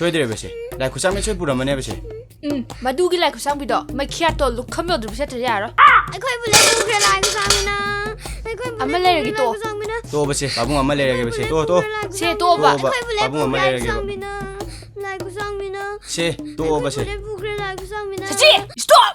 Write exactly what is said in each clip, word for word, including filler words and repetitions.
ꯁꯣꯏꯗ꯭ꯔꯦꯕꯁꯦ꯫ ꯂꯥꯏ ꯈꯨꯠꯁꯥꯡꯕꯤ ꯁꯣꯏ ꯄꯨꯔꯝꯃꯅꯦꯕꯁꯦ꯫ ꯎꯝ, ꯃꯗꯨꯒꯤ ꯂꯥꯏ ꯈꯨꯠꯁꯥꯡꯕꯤꯗꯣ ꯃꯩꯈꯤꯌꯥꯠꯇꯣ ꯂꯨꯈꯝ ꯌꯧꯗ꯭ꯔꯤꯕ ꯆꯠꯇ꯭ꯔꯗꯤ ꯌꯥꯔꯣꯏ꯫ ꯑꯩꯈꯣꯏꯕꯨ ꯂꯩ ꯄꯨꯈ꯭ꯔꯦ ꯂꯥꯏ ꯈꯨꯠꯁꯥꯡꯕꯤꯅ꯫ ꯑꯩꯈꯣꯏꯕꯨ ꯑꯃ ꯂꯩ ꯂꯩꯔꯒꯦ, ꯄꯨꯈ꯭ꯔꯦ ꯂꯥꯏ ꯇꯣꯛꯑꯣ꯫ ꯈꯨꯠꯁꯥꯡꯕꯤꯅ꯫ ꯇꯣꯛꯑꯣꯕꯁꯦ, ꯄꯥꯕꯨꯡ ꯑꯃ ꯂꯩꯔꯒꯦꯕꯁꯦ꯫ ꯇꯣꯛꯑꯣ, ꯇꯣꯛꯑꯣ꯫ ꯁꯦ, ꯇꯣꯛꯑꯣꯕ꯫ ꯇꯣꯛꯑꯣꯕ꯫ ꯑꯩꯈꯣꯏꯕꯨ ꯂꯩ ꯄꯥꯕꯨꯡ ꯑꯃ ꯄꯨꯈ꯭ꯔꯦ ꯂꯥꯏ ꯂꯩꯔꯒꯦꯕ꯫ ꯈꯨꯠꯁꯥꯡꯕꯤꯅ꯫ ꯂꯥꯏ ꯈꯨꯠꯁꯥꯡꯕꯤꯅ꯫ ꯁꯦ, ꯇꯣꯛꯑꯣꯕꯁꯦ꯫ ꯑꯩꯈꯣꯏꯕꯨ ꯂꯩ ꯄꯨꯈ꯭ꯔꯦ ꯂꯥꯏ ꯈꯨꯠꯁꯥꯡꯕꯤꯅ꯫ ꯁꯆꯤ, stop!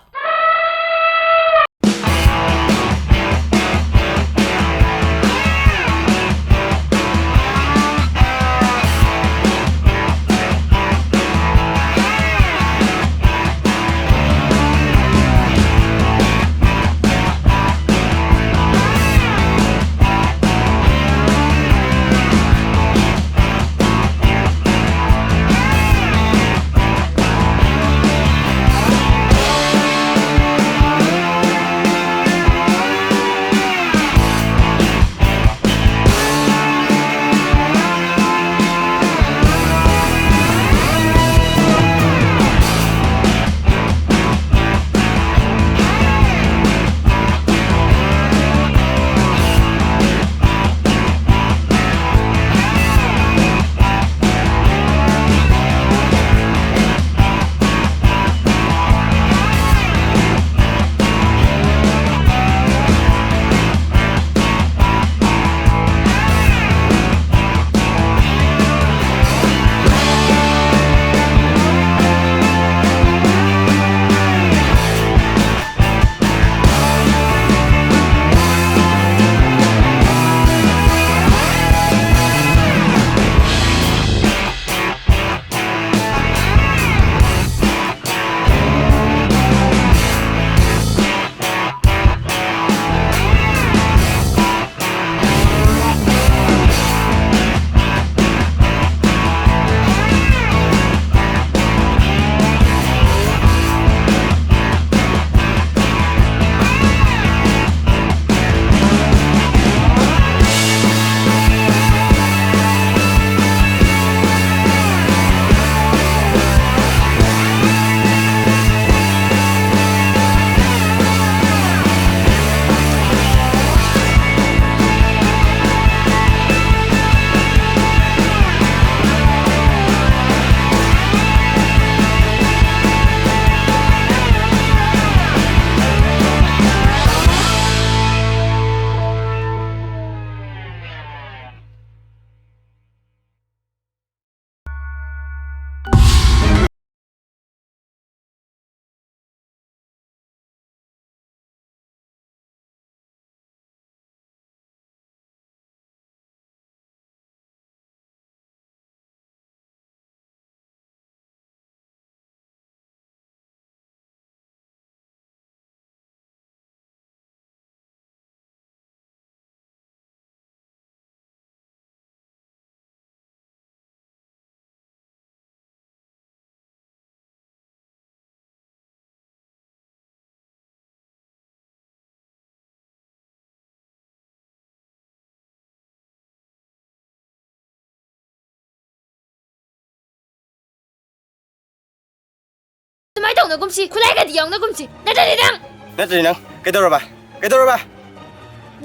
ꯑꯗꯨꯃꯥꯏꯅ ꯇꯧꯅꯒꯨꯝꯁꯤ, ꯈꯨꯠꯂꯥꯏꯒꯗꯤ ꯌꯥꯎꯅꯒꯨꯝꯁꯤ, ꯅꯠꯇ꯭ꯔꯗꯤ ꯅꯪ ꯅꯠꯇ꯭ꯔꯗꯤ ꯅꯪ ꯀꯩꯗꯧꯔꯕ? ꯀꯩꯗꯧꯔꯕ?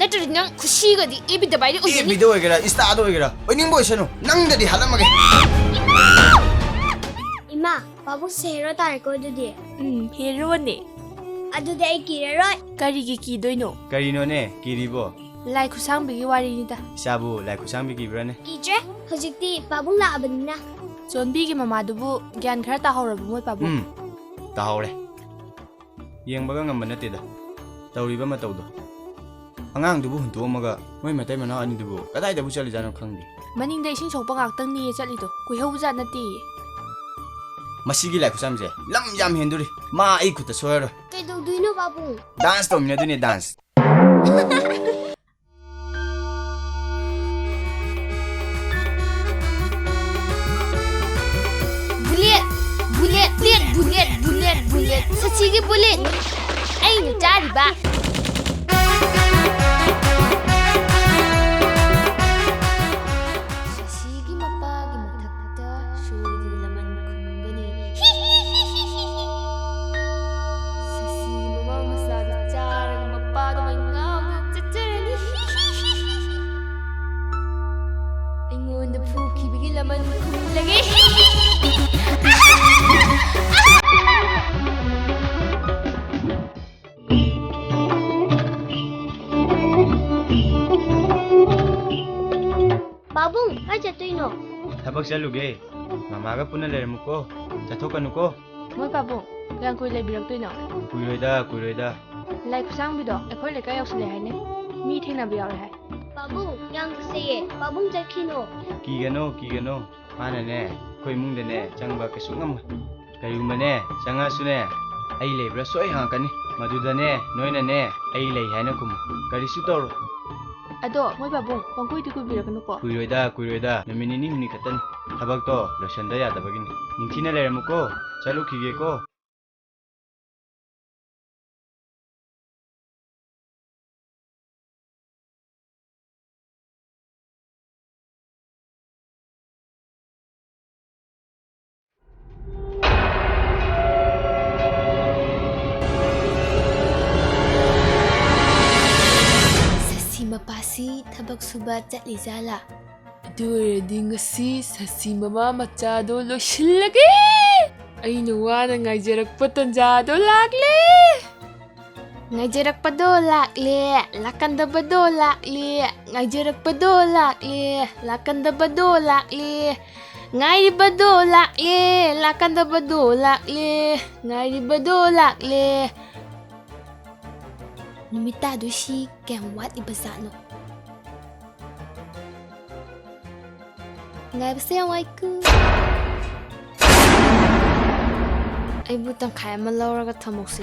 ꯅꯠꯇ꯭ꯔꯗꯤ ꯅꯪ ꯈꯨꯁꯤꯒꯗꯤ ꯑꯦꯐ ꯕꯤꯗ ꯚꯥꯏꯔꯦꯜ ꯑꯣꯏꯖꯅꯤ꯫ ꯑꯦꯐ ꯕꯤꯗ ꯑꯣꯏꯒꯦꯔꯥ, ꯏꯟꯁꯇꯥꯗ ꯑꯣꯏꯒꯦꯔꯥ, ꯑꯣꯏꯅꯤꯡꯕ ꯑꯣꯏꯁꯅꯨ, ꯅꯪꯗꯗꯤ ꯍꯥꯠꯂꯝꯃꯒꯦ꯫ ꯏꯃꯥ, ꯄꯥꯕꯨꯡꯁꯦ ꯍꯦꯔꯣ ꯇꯥꯔꯦꯀꯣ ꯑꯗꯨꯗꯤ꯫ ꯎꯝ, ꯍꯦꯔꯣꯅꯦ꯫ ꯑꯗꯨꯗꯤ ꯑꯩ ꯀꯤꯔꯔꯣꯏ꯫ ꯀꯔꯤꯒꯤ ꯀꯤꯗꯣꯏꯅꯣ? ꯀꯔꯤꯅꯣꯅꯦ ꯀꯤꯔꯤꯕꯣ? ꯂꯥꯏ ꯈꯨꯠꯁꯥꯡꯕꯤꯒꯤ ꯋꯥꯔꯤꯅꯤꯗ꯫ ꯏꯆꯥꯕꯨ ꯂꯥꯏ ꯈꯨꯠꯁꯥꯡꯕꯤ ꯀꯤꯕ꯭ꯔꯥꯅꯦ? ꯀꯤꯗ꯭ꯔꯦ, ꯍꯧꯖꯤꯛꯇꯤ ꯄꯥꯕꯨꯡ ꯂꯥꯛꯑꯕꯅꯤꯅ꯫ ꯆꯣꯟꯕꯤꯒꯤ ꯃꯃꯥꯗꯨꯕꯨ ꯒ꯭ꯌꯥꯟ ꯈꯔ ꯇꯥꯍꯧꯔꯕ ꯃꯣꯏ ꯄꯥꯕꯨꯡ? ꯎꯝ, ꯇꯥꯍꯧꯔꯦ꯫ ꯌꯦꯡꯕꯒ ꯉꯝꯕ ꯅꯠꯇꯦꯗ ꯇꯧꯔꯤꯕ ꯃꯇꯧꯗꯣ꯫ ꯑꯉꯥꯡꯗꯨꯕꯨ ꯍꯨꯟꯇꯣꯛꯑꯝꯃꯒ ꯃꯣꯏ ꯃꯇꯩ ꯃꯅꯥꯎ ꯑꯅꯤꯗꯨꯕꯨ ꯀꯗꯥꯏꯗꯕꯨ ꯆꯠꯂꯤꯖꯥꯠꯅꯣ ꯈꯪꯗꯦ꯫ ꯃꯅꯤꯡꯗ ꯏꯁꯤꯡ ꯁꯣꯛꯄ ꯉꯥꯛꯇꯪꯅꯤꯌꯦ ꯆꯠꯂꯤꯗꯣ, ꯀꯨꯏꯍꯧꯕꯖꯥꯠ ꯅꯠꯇꯦꯌꯦ꯫ ꯃꯁꯤꯒꯤ ꯂꯥꯏ ꯈꯨꯠꯁꯥꯝꯁꯦ ꯂꯝ ꯌꯥꯝ ꯍꯦꯟꯗꯣꯔꯤ꯫ ꯃꯥ ꯑꯩ ꯈꯨꯠꯇ ꯁꯣꯏꯔꯔꯣꯏ꯫ ꯀꯩꯗꯧꯗꯣꯏꯅꯣ ꯄꯥꯕꯨꯡ? ꯗꯥꯟꯁ ꯇꯧꯃꯤꯟꯅꯗꯣꯏꯅꯦ, dance. Bullet, bullet, bullet, bullet, bullet, bullet, ꯁꯁꯤꯒꯤ ꯕꯨꯂꯦꯠ꯫ ꯑꯩꯅ ꯆꯥꯔꯤꯕ꯫ ꯁꯁꯤꯒꯤ ꯃꯄꯥꯒꯤ ꯃꯊꯛꯇ ꯁꯣꯏꯗꯅ ꯂꯃꯟ ꯈꯨꯝꯒꯅꯤ꯫ ꯁꯁꯤ ꯃꯃꯥ ꯃꯆꯥꯗꯨ ꯆꯥꯔꯒ ꯃꯄꯥꯗꯨꯃꯥꯏ ꯉꯥꯎꯗꯨꯅ ꯆꯠꯆꯔꯅꯤ꯫ ꯑꯩꯉꯣꯟꯗ ꯐꯨꯈꯤꯕꯒꯤ ꯂꯃꯟ ꯈꯨꯝꯂꯒꯦ꯫ ꯄꯥꯕꯨꯡ, ꯀꯥꯏ ꯆꯠꯇꯣꯏꯅꯣ? ꯊꯕꯛ ꯆꯠꯂꯨꯒꯦ꯫ ꯃꯃꯥꯒ ꯄꯨꯟꯅ ꯂꯩꯔꯝꯃꯨꯀꯣ, ꯆꯠꯊꯣꯛꯀꯅꯨꯀꯣ꯫ ꯃꯣꯏ ꯄꯥꯕꯨꯡ, ꯀꯌꯥꯝ ꯀꯨꯏ ꯂꯩꯕꯤꯔꯛꯇꯣꯏꯅꯣ? ꯀꯨꯏꯔꯣꯏꯗ, ꯀꯨꯏꯔꯣꯏꯗ꯫ ꯂꯥꯏ ꯈꯨꯠꯁꯥꯡꯕꯤꯗꯣ ꯑꯩꯈꯣꯏ ꯂꯩꯀꯥꯏ ꯌꯧꯁꯤꯜꯂꯦ ꯍꯥꯏꯅꯦ꯫ ꯃꯤ ꯊꯦꯡꯅꯕ ꯌꯥꯎꯔꯦ ꯍꯥꯏ꯫ ꯄꯥꯕꯨꯡ, ꯌꯥꯝ ꯀꯤꯖꯩꯌꯦ꯫ ꯄꯥꯕꯨꯡ ꯆꯠꯈꯤꯅꯣ꯫ ꯀꯤꯒꯅꯣ, ꯀꯤꯒꯅꯣ꯫ ꯃꯥꯅꯅꯦ, ꯑꯩꯈꯣꯏ ꯏꯃꯨꯡꯗꯅꯦ ꯆꯪꯕ ꯀꯩꯁꯨ ꯉꯝꯃꯣꯏ꯫ ꯀꯔꯤꯒꯨꯝꯕꯅꯦ ꯆꯪꯉꯛꯑꯁꯨꯅꯦ, ꯑꯩ ꯂꯩꯕ꯭ꯔꯥ ꯁꯣꯏ ꯍꯪꯉꯛꯀꯅꯤ꯫ ꯃꯗꯨꯗꯅꯦ ꯅꯣꯏꯅꯅꯦ ꯑꯩ ꯂꯩ ꯍꯥꯏꯅ ꯈꯨꯝꯃꯨ, ꯀꯔꯤꯁꯨ ꯇꯧꯔꯣꯏ꯫ ꯑꯗꯣ ꯃꯣꯏ ꯄꯥꯕꯨꯡ, ꯄꯪꯀꯨꯏꯗꯤ ꯀꯨꯏꯕꯤꯔꯛꯀꯅꯨꯀꯣ꯫ ꯀꯨꯏꯔꯣꯏꯗ, ꯀꯨꯏꯔꯣꯏꯗ, ꯅꯨꯃꯤꯠ ꯅꯤꯅꯤ ꯍꯨꯝꯅꯤ ꯈꯛꯇꯅꯤ꯫ ꯊꯕꯛꯇꯣ ꯂꯣꯏꯁꯟꯗ ꯌꯥꯗꯕꯒꯤꯅꯤ꯫ ꯅꯤꯡꯊꯤꯅ ꯂꯩꯔꯝꯃꯨꯀꯣ, ꯆꯠꯂꯨꯈꯤꯒꯦꯀꯣ꯫ ꯁꯁꯤ ꯃꯄꯥꯁꯤ ꯊꯕꯛ ꯁꯨꯕ ꯆꯠꯂꯤꯖꯥꯠꯂꯥ? ꯑꯗꯨ ꯑꯣꯏꯔꯗꯤ ꯉꯁꯤ ꯁꯁꯤ ꯃꯃꯥ ꯃꯆꯥꯗꯣ ꯂꯣꯏꯁꯤꯜꯂꯒꯦ꯫ ꯑꯩꯅ ꯋꯥꯅ ꯉꯥꯏꯖꯔꯛꯄ ꯇꯟꯖꯥꯗꯣ ꯂꯥꯛꯂꯦ꯫ ꯉꯥꯏꯖꯔꯛꯄꯗꯣ ꯂꯥꯛꯂꯦ, ꯂꯥꯛꯀꯟꯗꯕꯗꯣ ꯂꯥꯛꯂꯦ, ꯉꯥꯏꯖꯔꯛꯄꯗꯣ ꯂꯥꯛꯂꯦ, ꯂꯥꯛꯀꯟꯗꯕꯗꯣ ꯂꯥꯛꯂꯦ, ꯉꯥꯏꯔꯤꯕꯗꯣ ꯂꯥꯛꯂꯦ, ꯂꯥꯛꯀꯟꯗꯕꯗꯣ ꯂꯥꯛꯂꯦ, ꯉꯥꯏꯔꯤꯕꯗꯣ ꯂꯥꯛꯂꯦ꯫ ꯅꯨꯃꯤꯠ ꯇꯥꯗꯣꯏꯁꯤ ꯀꯌꯥꯝ ꯋꯥꯠꯂꯤꯕꯖꯥꯠꯅꯣ? ꯉꯥꯏꯕꯁꯦ ꯌꯥꯝ ꯋꯥꯏꯀꯣ꯫ ꯑꯩꯕꯨ ꯇꯪꯈꯥꯏ ꯑꯃ ꯂꯧꯔꯒ ꯊꯝꯃꯣꯛꯁꯦ꯫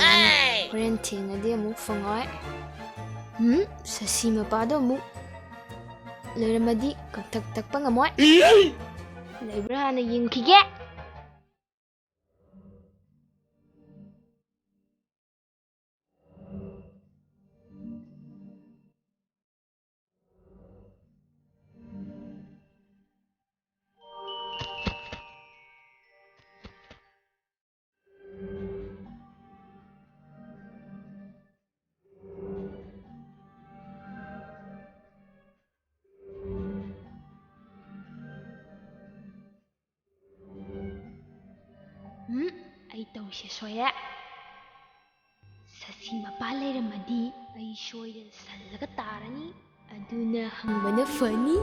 ꯍꯣꯔꯦꯟ ꯊꯦꯡꯉꯗꯤ ꯑꯃꯨꯛ ꯐꯪꯉꯣꯏ꯫ ꯎꯝ, ꯁꯁꯤ ꯃꯄꯥꯗꯣ ꯑꯃꯨꯛ ꯂꯩꯔꯝꯃꯗꯤ ꯀꯛꯊꯛ ꯇꯛꯄ ꯉꯝꯃꯣꯏ꯫ ꯂꯩꯕ꯭ꯔꯥ ꯍꯥꯟꯅ ꯌꯦꯡꯈꯤꯒꯦ꯫ ꯎꯝ, ꯑꯩ ꯇꯧꯁꯦ ꯁꯣꯏꯔꯦ꯫ ꯁꯁꯤ ꯃꯄꯥ ꯂꯩꯔꯝꯃꯗꯤ ꯑꯩ ꯁꯣꯏꯗꯅ ꯁꯜꯂꯒ ꯇꯥꯔꯅꯤ꯫ ꯑꯗꯨꯅ ꯍꯪꯕꯅ ꯐꯅꯤ꯫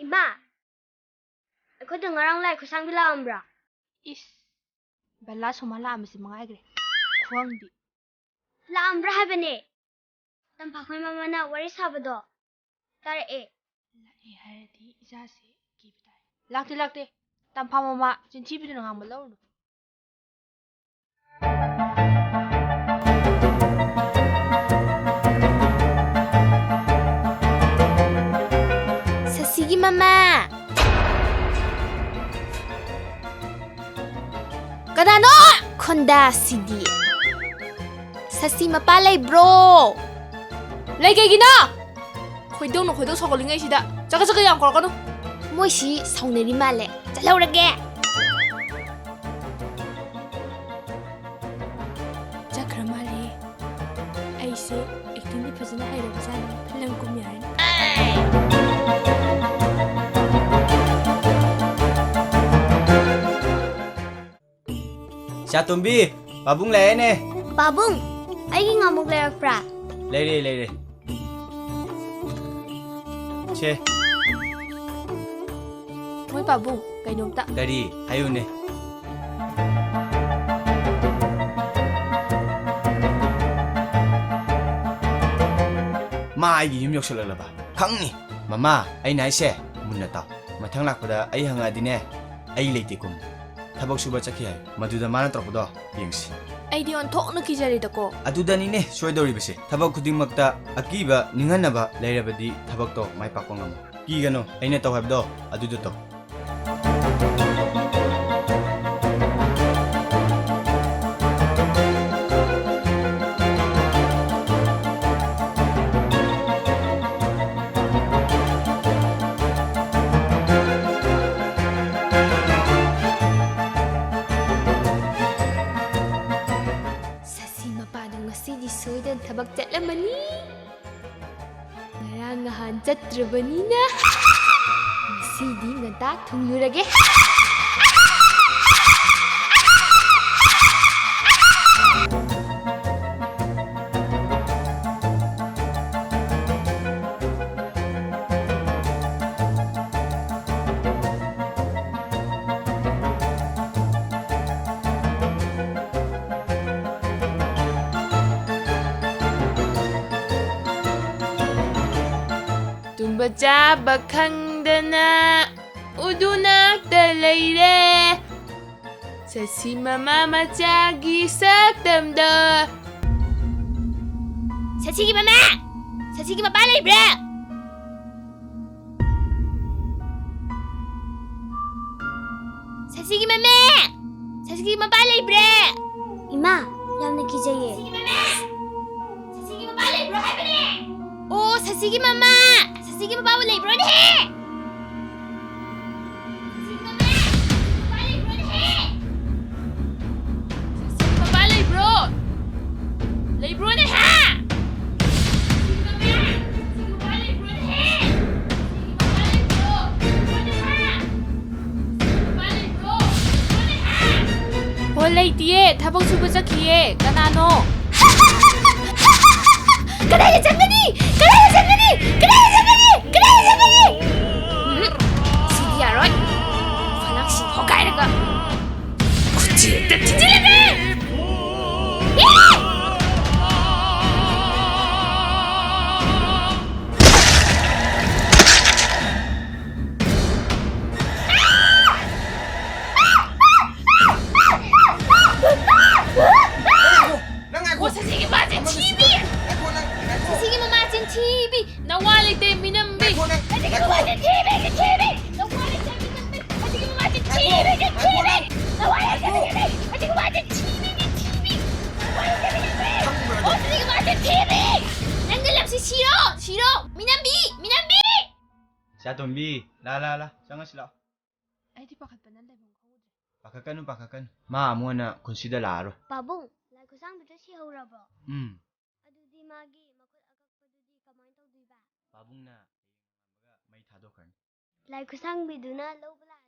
ꯏꯃꯥ, ꯑꯩꯈꯣꯏꯗ ꯉꯔꯥꯡ ꯂꯥꯏ ꯈꯨꯠꯁꯥꯡꯕꯤ ꯂꯥꯛꯑꯝꯕ꯭ꯔꯥ? ꯏꯁ, ꯕꯂꯥ ꯁꯣꯃꯥ ꯂꯥꯛꯑꯝꯕꯁꯤ ꯃꯉꯥꯏꯈ꯭ꯔꯦ꯫ ꯈ꯭ꯋꯥꯡꯗꯤ꯫ ꯂꯥꯛꯑꯝꯕ꯭ꯔꯥ ꯍꯥꯏꯕꯅꯦ? ꯇꯝꯐꯥꯈꯣꯏ ꯃꯃꯥꯅ ꯋꯥꯔꯤ ꯁꯥꯕꯗꯣ ꯇꯥꯔꯛꯑꯦ꯫ ꯂꯥꯛꯑꯦ ꯍꯥꯏꯔꯗꯤ ꯏꯆꯥꯁꯦ ꯀꯤꯕ ꯇꯥꯏ꯫ ꯂꯥꯛꯇꯦ, ꯂꯥꯛꯇꯦ꯫ ꯇꯝꯐꯥ ꯃꯃꯥ ꯆꯤꯟꯊꯤꯕꯤꯗꯨꯅ ꯉꯥꯡꯕ ꯂꯧꯔꯨꯅꯨ꯫ ꯁꯁꯤꯒꯤ ꯃꯃꯥ! ꯀꯅꯥꯅꯣ? ꯈꯣꯟꯗꯥꯁꯤꯗꯤ꯫ ꯁꯁꯤ ꯃꯄꯥ ꯂꯩꯕ꯭ꯔꯣ? ꯂꯩ, ꯀꯩꯒꯤꯅꯣ? ꯈꯣꯏꯗꯧꯅ ꯈꯣꯏꯗꯧ ꯁꯥꯎꯒꯠꯂꯤꯉꯩꯁꯤꯗ ꯆꯀ ꯆꯀ ꯌꯥꯝ ꯀꯧꯔꯛꯀꯅꯨ꯫ ꯃꯣꯏꯁꯤ ꯁꯥꯎꯅꯔꯤ ꯃꯥꯜꯂꯦ꯫ ꯆꯠꯍꯧꯔꯒꯦ꯫ ꯆꯠꯈ꯭ꯔ ꯃꯥꯜꯂꯦ꯫ ꯑꯩꯁꯦ ꯑꯦꯛꯇꯤꯡꯗꯤ ꯐꯖꯅ ꯍꯩꯔꯕꯖꯥꯠꯅꯤ꯫ ꯐꯤꯂꯝ ꯀꯨꯝ ꯌꯥꯔꯅꯤ꯫ ꯆꯥꯇꯣꯝꯕꯤ, ꯄꯥꯕꯨꯡ ꯂꯥꯛꯑꯦꯅꯦ꯫ ꯄꯥꯕꯨꯡ, ꯑꯩꯒꯤ ꯉꯥꯃꯨꯛ ꯂꯩꯔꯛꯄ꯭ꯔꯥ? ꯂꯩꯔꯦ, ꯂꯩꯔꯦ꯫ ꯁꯦ꯫ ꯍꯣꯏ ꯄꯥꯕꯨꯡ, ꯀꯩꯅꯣꯝꯇ꯫ ꯀꯔꯤ? ꯍꯥꯏꯌꯨꯅꯦ꯫ ꯃꯥ ꯑꯩꯒꯤ ꯌꯨꯝ ꯌꯧꯁꯜꯂꯛꯂꯕ? ꯈꯪꯅꯤ꯫ ꯃꯃꯥ, ꯑꯩꯅ ꯍꯥꯏꯁꯦ ꯃꯨꯟꯅ ꯇꯥꯎ꯫ ꯃꯊꯪ ꯂꯥꯛꯄꯗ ꯑꯩ ꯍꯪꯉꯛꯑꯗꯤꯅꯦ, ꯑꯩ ꯂꯩꯇꯦ ꯀꯨꯝꯃꯨ꯫ ꯊꯕꯛ ꯁꯨꯕ ꯆꯠꯈꯤ ꯍꯥꯏꯌꯨ꯫ ꯃꯗꯨꯗ ꯃꯥꯅ ꯇꯧꯔꯛꯄꯗꯣ ꯌꯦꯡꯁꯤ꯫ ꯑꯩꯗꯤ ꯑꯣꯟꯊꯣꯛꯅ ꯀꯤꯖꯔꯦꯗꯀꯣ꯫ ꯑꯗꯨꯗꯅꯤꯅꯦ ꯁꯣꯏꯗꯧꯔꯤꯕꯁꯦ꯫ ꯊꯕꯛ ꯈꯨꯗꯤꯡꯃꯛꯇ ꯑꯀꯤꯕ ꯅꯤꯡꯍꯟꯅꯕ ꯂꯩꯔꯕꯗꯤ ꯊꯕꯛꯇꯣ ꯃꯥꯏ ꯄꯥꯛꯄ ꯉꯝꯃꯣꯏ꯫ ꯀꯤꯒꯅꯨ, ꯑꯩꯅ ꯇꯧ ꯍꯥꯏꯕꯗꯣ ꯑꯗꯨꯗꯣ ꯇꯧ꯫ ꯁꯁꯤ ꯃꯄꯥꯗꯣ ꯉꯁꯤꯗꯤ ꯁꯣꯏꯗꯅ ꯊꯕꯛ ꯆꯠꯂꯝꯃꯅꯤ꯫ ꯉꯔꯥꯡ ꯅꯍꯥꯟ ꯆꯠꯇ꯭ꯔꯕꯅꯤꯅ ꯉꯁꯤꯗꯤ ꯉꯟꯇꯥ ꯊꯨꯡꯂꯨꯔꯒꯦ꯫ ꯆꯥꯕ ꯈꯪꯗꯅ ꯎꯗꯨꯅꯥꯛꯇ ꯂꯩꯔꯦ꯫ ꯁꯁꯤ ꯃꯃꯥ ꯃꯆꯥꯒꯤ ꯁꯛꯇꯝꯗꯣ꯫ ꯁꯁꯤꯒꯤ ꯃꯃꯥ! ꯁꯁꯤꯒꯤ ꯃꯄꯥ ꯂꯩꯕ꯭ꯔꯥ? ꯁꯁꯤꯒꯤ ꯃꯃꯥ! ꯁꯁꯤꯒꯤ ꯃꯄꯥ ꯂꯩꯕ꯭ꯔꯥ? ꯏꯃꯥ, ꯌꯥꯝꯅ ꯀꯤꯖꯩꯌꯦ꯫ ꯁꯁꯤꯒꯤ ꯃꯃꯥ! ꯁꯁꯤꯒꯤ ꯃꯄꯥ ꯂꯩꯕ꯭ꯔꯣ ꯍꯥꯏꯕꯅꯦ? ꯑꯣ, ꯁꯁꯤꯒꯤ ꯃꯃꯥ! ꯁꯁꯤꯒꯤ ꯃꯄꯥꯕꯨ ꯂꯩꯕ꯭ꯔꯣꯅꯦꯍꯦ? ꯁꯁꯤꯒꯤ ꯃꯃꯥ! ꯁꯁꯤꯒꯤ ꯃꯄꯥ ꯂꯩꯕ꯭ꯔꯣꯅꯦꯍꯦ? ꯁꯁꯤꯒꯤ ꯃꯄꯥ ꯂꯩꯕ꯭ꯔꯣ? ꯂꯩꯕ꯭ꯔꯣꯅꯦꯍꯦ? ꯁꯁꯤꯒꯤ ꯃꯃꯥ! ꯁꯁꯤꯒꯤ ꯃꯄꯥ ꯂꯩꯕ꯭ꯔꯣꯅꯦꯍꯦ? ꯁꯁꯤꯒꯤ ꯃꯄꯥ ꯂꯩꯕ꯭ꯔꯣ? ꯂꯩꯕ꯭ꯔꯣꯅꯦꯍꯦ? ꯍꯣ, ꯂꯩꯇꯤꯌꯦ, ꯊꯕꯛ ꯁꯨꯕ ꯆꯠꯈꯤꯌꯦ꯫ ꯀꯅꯥꯅꯣ? ꯀꯗꯥꯏꯗ ꯆꯪꯒꯅꯤ? ꯀꯗꯥꯏꯗ ꯆꯪꯒꯅꯤ? ꯀꯗꯥꯏꯗ ꯆꯪꯒꯅꯤ? ꯀꯗꯥꯏꯗ ꯆꯪꯒꯅꯤ? ꯎꯝ, ꯁꯤꯗꯤ ꯌꯥꯔꯣꯏ꯫ ꯐꯂꯥꯡꯁꯤ ꯍꯣꯒꯥꯏꯔꯒ ꯈꯨꯠꯁꯤ ꯍꯦꯛꯇ ꯊꯤꯖꯤꯜꯂꯒꯦ꯫ ꯅꯪ ꯉꯥꯏꯈꯣ꯫ ꯑꯣ, ꯁꯁꯤꯒꯤ ꯃꯃꯥ ꯆꯤꯟꯊꯤꯕꯤ! ꯉꯥꯏꯈꯣ, ꯅꯪ ꯉꯥꯏꯈꯣ꯫ ꯁꯁꯤꯒꯤ ꯃꯃꯥ ꯆꯤꯟꯊꯤꯕꯤ! ꯅꯋꯥ ꯂꯩꯇꯦ, ꯃꯤꯅꯝꯕꯤ! ꯉꯥꯏꯈꯣ, ꯅꯪ ꯁꯁꯤꯒꯤ ꯉꯥꯏꯈꯣ꯫ ꯃꯃꯥ ꯆꯤꯟꯊꯤꯕꯤ, ꯆꯤꯟꯊꯤꯕꯤ! ꯅꯋꯥ ꯂꯩꯇꯦ, ꯃꯤꯅꯝꯕꯤ! ꯁꯁꯤꯒꯤ ꯃꯃꯥ ꯆꯤꯟꯊꯤꯕꯤ, ꯉꯥꯏꯈꯣ, ꯆꯤꯟꯊꯤꯕꯤ! ꯉꯥꯏꯈꯣ, ꯅꯋꯥ ꯂꯩꯇꯦ, ꯅꯪ ꯃꯤꯅꯝꯕꯤ! ꯁꯁꯤꯒꯤ ꯃꯃꯥ ꯆꯤꯟꯊꯤꯕꯤ, ꯆꯤꯟꯊꯤꯕꯤ! ꯅꯋꯥ ꯂꯩꯇꯦ, ꯃꯤꯅꯝꯕꯤ! ꯈꯪꯕ꯭ꯔꯥ? ꯑꯣ, ꯁꯁꯤꯒꯤ ꯃꯃꯥ ꯆꯤꯟꯊꯤꯕꯤ! ꯅꯪꯒꯤ ꯂꯝꯁꯤ ꯁꯤꯔꯣ, ꯁꯤꯔꯣ! ꯃꯤꯅꯝꯕꯤ, ꯃꯤꯅꯝꯕꯤ! ꯏꯆꯥꯇꯣꯝꯕꯤ, ꯂꯥ, ꯂꯥ, ꯂꯥ, ꯆꯪꯉꯁꯤ ꯂꯥꯛꯑꯣ꯫ ꯑꯩꯗꯤ ꯄꯥꯈꯠꯄꯅ ꯂꯩꯐꯝ ꯈꯪꯗ꯭ꯔꯦ꯫ ꯄꯥꯈꯠꯀꯅꯨ, ꯄꯥꯈꯠꯀꯅꯨ꯫ ꯃꯥ ꯑꯃꯨꯛ ꯍꯟꯅ ꯈꯨꯟꯁꯤꯗ ꯂꯥꯛꯑꯔꯣꯏ꯫ ꯄꯥꯕꯨꯡ, ꯂꯥꯏ ꯈꯨꯠꯁꯥꯡꯕꯤꯗꯣ ꯁꯤꯍꯧꯔꯕꯣ? ꯎꯝ꯫ ꯑꯗꯨꯗꯤ ꯃꯥꯒꯤ ꯃꯈꯨꯠ ꯑꯀꯛꯄꯗꯨꯗꯤ ꯀꯃꯥꯏꯅ ꯇꯧꯗꯣꯏꯕ? ꯄꯥꯕꯨꯡꯅ ꯍꯌꯦꯡ ꯅꯣꯡꯉꯥꯟꯕꯒ ꯃꯩ ꯊꯥꯗꯣꯛꯈ꯭ꯔꯅꯤ꯫ ꯂꯥꯏ ꯈꯨꯠꯁꯥꯡꯕꯤꯗꯨꯅ ꯂꯧꯕ ꯂꯥꯛ-